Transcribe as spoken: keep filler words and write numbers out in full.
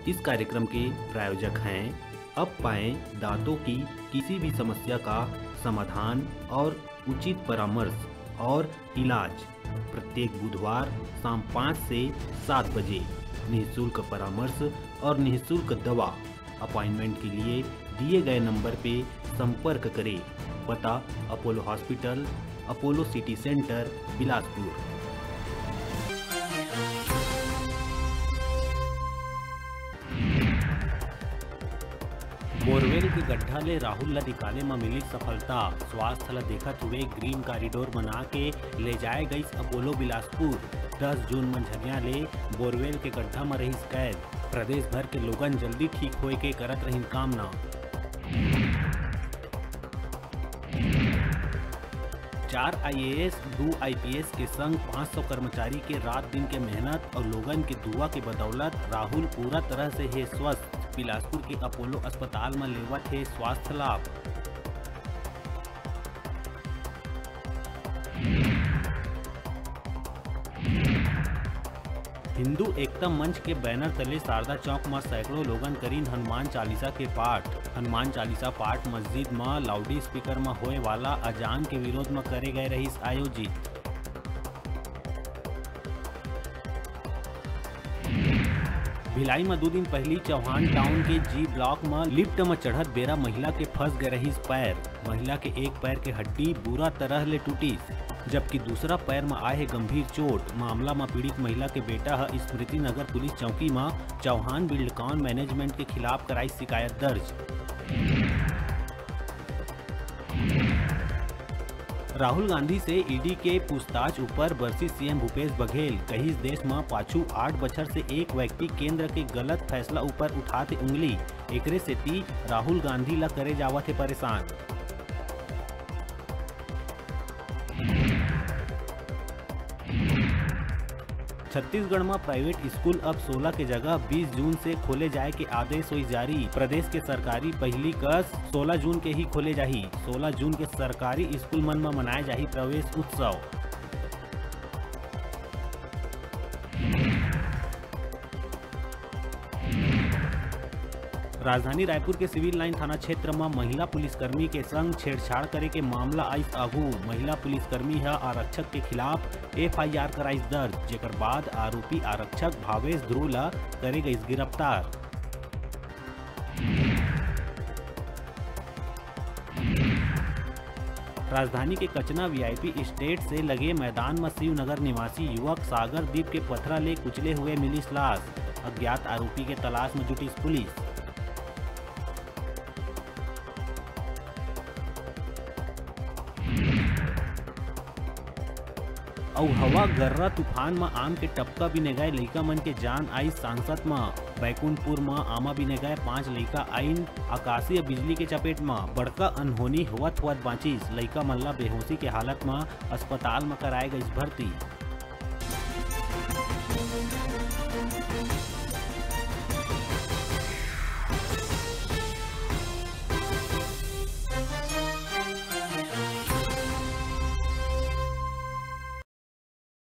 इस कार्यक्रम के प्रायोजक हैं अब पाएं दांतों की किसी भी समस्या का समाधान और उचित परामर्श और इलाज। प्रत्येक बुधवार शाम पाँच से सात बजे निःशुल्क परामर्श और निःशुल्क दवा। अपॉइंटमेंट के लिए दिए गए नंबर पे संपर्क करें। पता: Apollo hospital, Apollo city centre, Bilaspur. Borewell के गड्ढा ले राहुल ल निकाले म मिलिस सफलता। स्वास्थ्य ल देखत हुए ग्रीन कॉरिडोर बना के ले जाए गइस अपोलो बिलासपुर। दस जून मंझनिया ले बोरवेल के गड्ढा म रहिस कैद। प्रदेश भर के लोगन जल्दी ठीक होए के करत रहिन कामना। चार आईएएस, दू आईपीएस के संग पाँच सौ कर्मचारी के रात दिन के मेहनत और लोगन के दुआ के बदौलत राहुल पूरा तरह से हे स्वस्थ। बिलासपुर के अपोलो अस्पताल म लेवत हे स्वास्थ्य लाभ। हिंदू एकता मंच के बैनर तले शारदा चौक म सैकड़ों लोगन करिन हनुमान चालीसा के पाठ। हनुमान चालीसा पाठ मस्जिद म लाउड स्पीकर म होए वाला अजान के विरोध म करे गए रहिस आयोजित। भिलाई म दू दिन पहिली चौहान टाउन के जी ब्लॉक म लिफ्ट म चढ़त बेरा महिला के फंस गए रहिस पैर। महिला के एक पैर के हड्डी बुरा तरह ले टूटिस, जबकि दूसरा पैर म आए हे गंभीर चोट। मामला म पीड़ित महिला के बेटा ह स्मृति नगर पुलिस चौकी म चौहान बिल्डकॉन मैनेजमेंट के खिलाफ कराइस शिकायत दर्ज। राहुल गांधी से ईडी के पूछताछ ऊपर बरसिस सीएम भूपेश बघेल, कहिस देश म पाछू आठ बछर से एक व्यक्ति केंद्र के गलत फैसला ऊपर उठात हे उंगली, एकरे सेती राहुल गांधी ला करे जावत हे परेशान। छत्तीसगढ़ म प्राइवेट स्कूल अब सोलह के जगह बीस जून से खोले जाए के आदेश होइस जारी। प्रदेश के सरकारी पहिली कस सोलह जून के ही खोले जाही। सोलह जून के सरकारी स्कूल मन म मनाए जाही प्रवेश उत्सव। राजधानी रायपुर के सिविल लाइन थाना क्षेत्र म महिला पुलिसकर्मी के संग छेड़छाड़ करे के मामला आइस आगू। महिला पुलिसकर्मी ह आरक्षक के खिलाफ एफआईआर कराइस दर्ज, जेकर बाद आरोपी आरक्षक भावेश ध्रुव ल करे गइस गिरफ्तार। राजधानी के कचना वीआईपी एस्टेट से लगे मैदान म शिवनगर निवासी युवक सागर दीप के पथरा ले कुचले हुए मिलिस लाश। अज्ञात आरोपी के तलाश म जुटिस पुलिस। अउ हवा गर्रा तूफान म आम के टपका बिने गए लइका मन के जान आइस सांसत म। बैकुंठपुर म आमा बिने गए पांच लइका आइन आकाशीय बिजली के चपेट म। बड़का अनहोनी होवत होवत बांचिस। लइका मन ला बेहोशी के हालत म अस्पताल म कराए गइस भर्ती।